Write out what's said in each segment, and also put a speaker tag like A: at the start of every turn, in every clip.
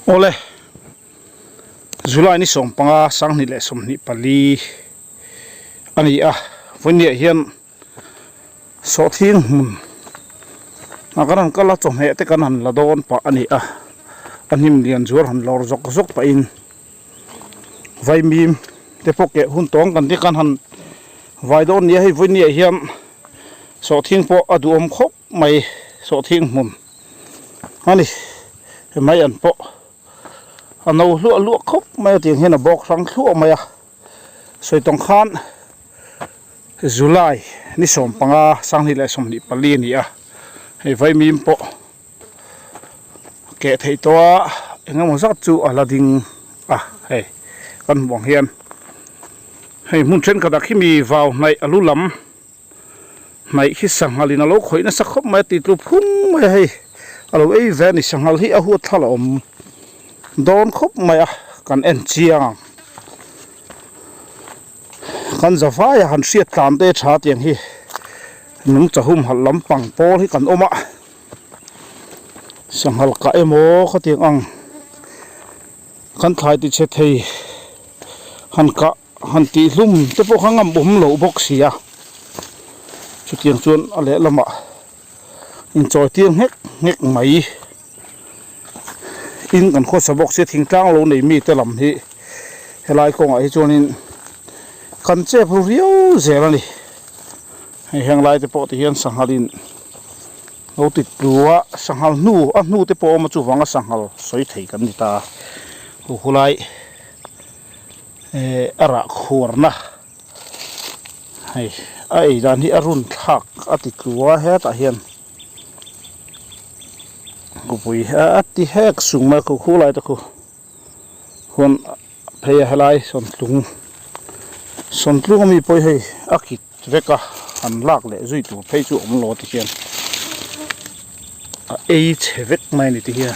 A: Awle, July ni 15 2024 a ni a, vawinia hian sawhthing hmun ah kan han kal a, chawhmeh te kan han la dawn pah a ni a, a hnim lian zuar han lawr zawk zawk pahin vaimim te pawh keh hun tawng kan ti kan han vai dawn a ni a, hei vawinia hian sawhthing pawh a duhawm khawp mai sawhthing hmun a ni he mai an pawh a no hluah hluah khawp mai a tiang hian a bawk hrang thluah mai a sawi tawng khan July ni 15 2024 a ni a hei vaimim pawh keh theih tawh a eng emaw zat chu a la ding a hei kan hmuh ang hian hei hmun thenkhatah khi mi vau hnaih a lu lam. Hnaih hi sanghal in a lo khawih nasa khawp mai a ti tlu phung mai a hei a lo ei ve a ni sanghal hi a huat thla la awm dawn khawp mai a kan en chiang ang kan za vai a han hriat tlan te tha tiang hi nungcha humhalh lampang pawl hi kan awm a sanghal kah emaw khatiang ang kan thlai ti chhe thei han kah. Han tih hlum te pawh kha ngam awm loh bawk si a, chutiang chuan a lehlamah inchawi tir nghek nghek mai in kan khawsa bawk sia thingtlang lo nei mite lam hi helai kawngah hi chuanin kan chep ru riau zel a ni hei heng lai te pawh ti hian sanghal in lo ti tlu a sanghal hnu a hnu te pawh a awm a chuvanga sanghal sawi thei kan ni ta hu hulai. Eh a rah khuarna hei a ei dan hi a run thlak a ti tlu a hetah hian kupui a ti hek sung mai a khu lai te khu huan phei a helai sawntlung sawntlung ami pawh hi hei a kit vek a han lak leh zui tur phei chu a awm lo ti hian a ei chhe vek mai a ni ti hian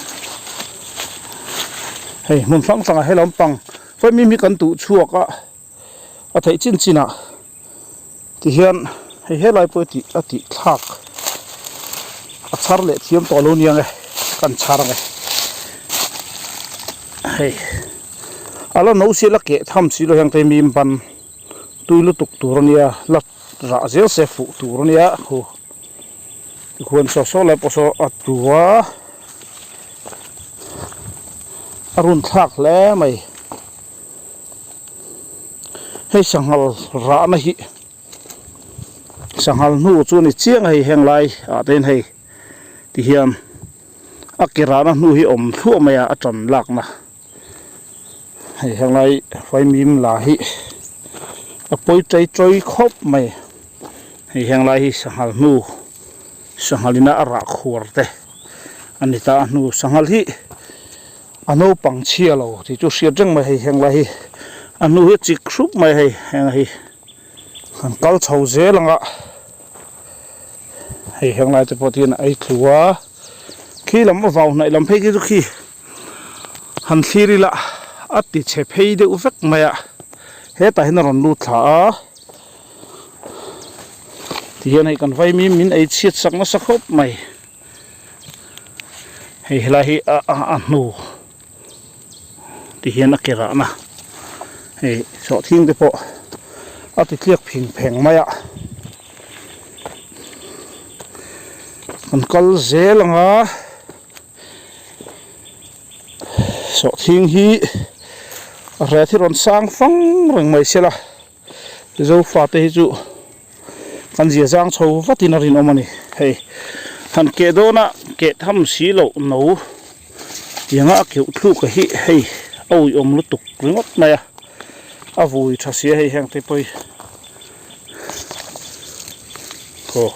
A: hei hmun hrang hrangah he lampang fami hi kan tuh chhuak a a theih chin chin ah ti hian hei helai pawh hi a tih thlak a chhar leh thiam tawh lo nia nge kan chhar ang e hei a la no si la keh tham si lo hian keimim ban. Tui lutuk tur a nia, la rah zel se fuh tur a nia khu tikhuan saw saw lai pawh saw a tu a, a run thlak hle mai. Hei sanghal rahna hi sanghal hnu chu a ni chiang a hei heng lai ah te hian hei tihian a ke rahna hnu hi awm thluah mai a a tan lakna. Hei helai vaimim la hi a pawi chei chawi khawp mai hei henglai hi sanghal hnu sanghal ina a rah khuar te a ni ta a hnu sanghal hi a naupang chhia lo tih chu hriat reng mai hei henglai hi a hnu hi a chik hrup mai hei heng hi han kal chho zel ang a hei henglai te pawh hian a ei thlu a khi lam a vau hnaih lam phei khi chu khi. Han thlir ila a ti chhe phei deuh vek mai a hetah hian a rawn lut thla a tihian hei kan vaimi min ei chhiat sak nasa khawp mai hei helai hi a a a hnu tihian a ke rahna hei sawhthing te pawh a ti tliak phing pheng mai a kan kal zel ang a. Sawhthing hi a ret hi rawn sang fang reng mai se la Zofa te hi chu kan zia zang chho vatin a rinawm a ni hei han keh dawn a keh tham si loh no tianga a keuh thluk a hi hei a uiawm lutuk ringawt mai a a vui tha sia hei heng te pawh hi aw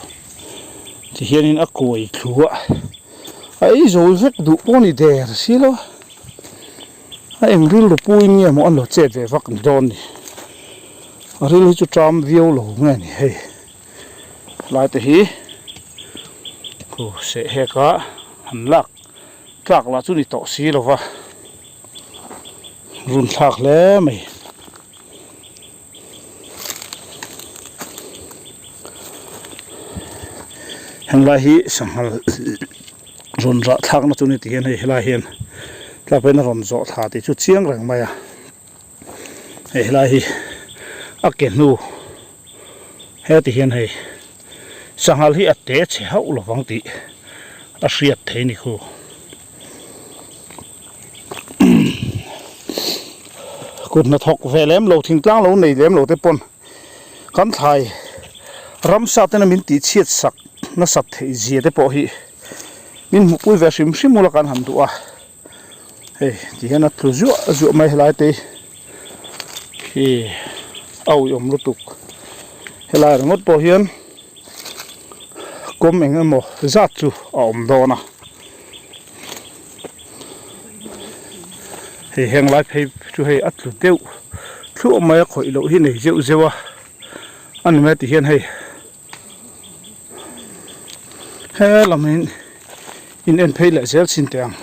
A: tihianin a kuai thlu a. A ei zo vek duh pawh a ni der si lo a eng rilru puiin nge maw an lo chet ve vak ni dawn ni a ril hi chu ṭam viau lo nge ni hei lai te hi khu seh hek a han lak tlak lah chu ni tawh si lo va run thlak hle mai. Henglai hi sanghal rawn rah thlakna chu ni ti hian hei helai hian. Tlak pawhin a rawn zawh thla tih chu chiang reng mai a. Hei helai hi a ke hnu heti hian hei sanghal hi a te chhe hauh lovang tih a hriat thei ni khu. Kut hnathawk ve lem lo thingtlang lo nei lem lo te pawn kan thlai ramsa tena min tih chhiat sak nasat theih zia te pawh hi min hmuhpui ve hrim hrim ula kan han duh a. Hei ti hian a tlu zuah zuah mai helai te hi a uiawm lutuk helai ringawt pawh hian kawm eng emaw zat chu a awm dawn a hei heng lai phei chu hei a tlu deuh thluah mai a khawih loh hi nei zeuh zeuh a a ni mai ti hian hei. He lamin in en phei leh zel chin teh ang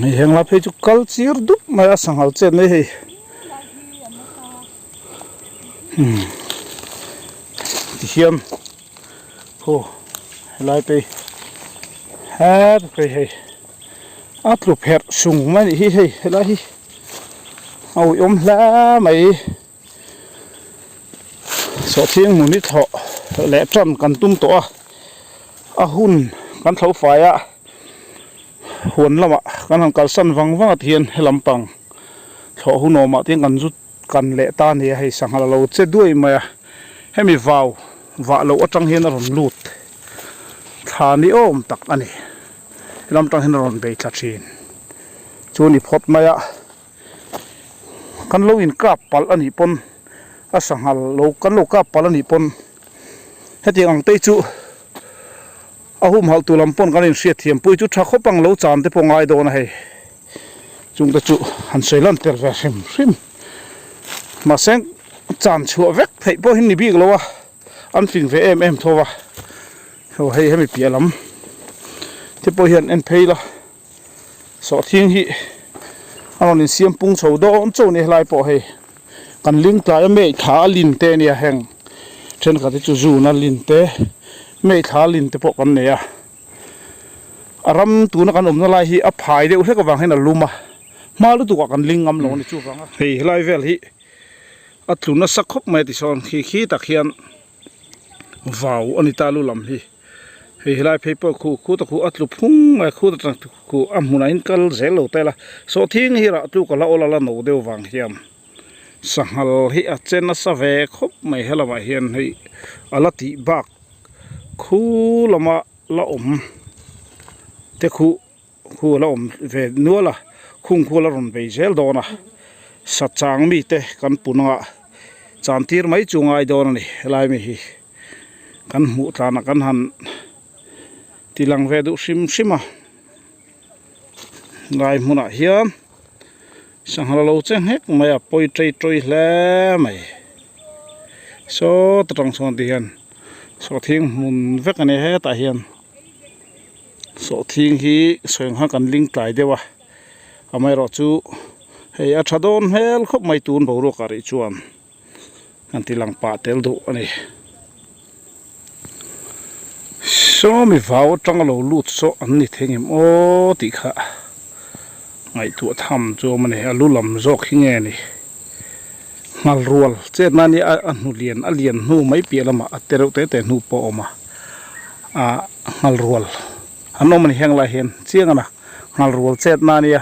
A: hei heng lai phei chu kal chir dup mai a sanghal chet mai hei umm tihian aw helai te hi he phei hei a tlu pherh sung mai a nih hi hei helai hi a uiawm hle mai. Sawhthing hmun hi thlawh leh tan kan tum tawh a, a hun kan thlo fai a, huan lamah kan han kalsan vang vang a ti hian he lampang thlawh hun awmah te hian kan zu kan leh ta a ni a, hei sanghal a lo che duai mai a, hemi vau vah loh atang hian a rawn lut thla ni awm tak a ni, he lam atang hian a rawn bei thla thin chu a ni phawt mai a. Kan lo inkap palh a nih pawn a sanghal lo kan lo kap palh a nih pawn hetiang ang te chu a humhalh tur lam pawn kan inhriat thiam pui chu tha khawp ang lo chan te pawh ngai dawn a hei chung te chu han sawi lan tel ve hrim hrim mahse chan chhuah vek theih pawh hi ni bik lo a an fing ve em em tho a aw hei hemi piah lam te pawh hian en phei la. Sawhthing hi a rawn insiam pung chho dawn chauh a ni helai pawh hei kan ling tlai a mei thla a lin te a nia heng thenkhat hi chu zun a lin te mei thla a lin te pawh kan nei a a ram tuna kan awmna lai hi a phai deuh hlek avang hian a lum a hma lutuk ah kan ling ngam lo a ni chuvang a hei helai vel hi a tlu nasa khawp mai a ti sawn khi khi tak hian vau a ni ta lu lam hi. Hei helai phei pawh khu khu ta khu a tlu phung mai khu ta khu a hmunah in kal zel lo ta ila sawhthing hi rah tluk a la awl a la no deuh vang hian sanghal hi a che nasa ve khawp mai helamah hian hei a la tih bak khu lama la awm te khu. Khu a la awm ve nual a, khung khu a la rawn bei zel dawn a, sa chang mite kan pun anga chan tir mai chu ngai dawn a ni helai mi hi kan hmuh tlanah kan han ti lang ve duh hrim hrim a ngai hmunah hian sangha lo che nghek mai a pawi tei tawi hle mai sawta tang sawn ti hian sawhthing hmun vek a ni hetah hian. Sawhthing hi sawi ang khan kan ling tlai deuh a amaherawhchu hei a tha dawn hmel khawp mai tun boruak ah rih chuan an ti lang pah tel duh a ni. Sawmi vau atanga lo lut saw an ni thei ngem aw tih kha ngaihtuah tham chu a awm a ni a lu lam zawk hi nge ni nghal rual chet nan hi a hnu lian a lian hnu mai piah lamah a te reuh te te hnu pawh a awm a ah nghal rual an awm a ni heng lai hian chiang a na nghal rual chet na ania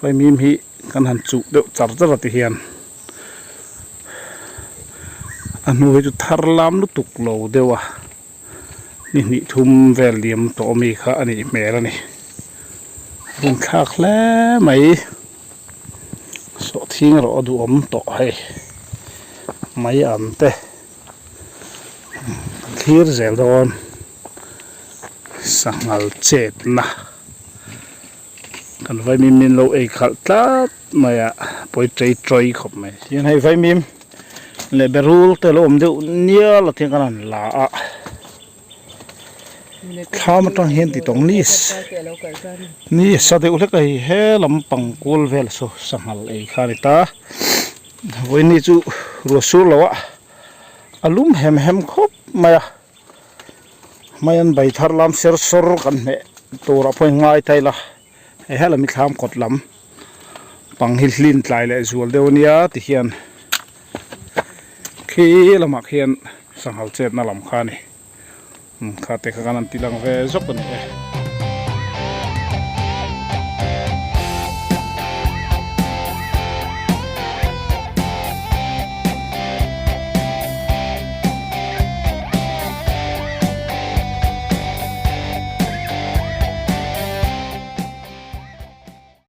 A: vaimim hi kan han chuh deuh char char a ti hian a hnu hi chu thar lam lutuk lo deuh a ni hnih thum vel liam tawh ami kha a nih hmel a ni a rinthlak hle mai sawhthing erawh a duhawm tawh hei mai an te. Thlir zel dawn sanghal chetna kan vaimim min lo ei khalh tlat mai a pawi tei tawi khawp mai tin hei vaimim leh berul te lo awm deuh nial a tiang kan han la a thlam atang hian ti tawng ni ni sa deuh hlek a hei he lampang kual vel saw sanghal ei kha a ni ta. Vawiini chu ruah sur lo a a lum hem hem khawp mai a mai an bai thar lam ser sawr kan hmeh turah pawh in ngai ta ila. Hei helami thlam kawt lam pang hi hlin tlai leh zual deuh ania tihian khi lamah khian sanghal chetna lam kha a ni. Kha te kha kan han ti lang ve zawk a ni e.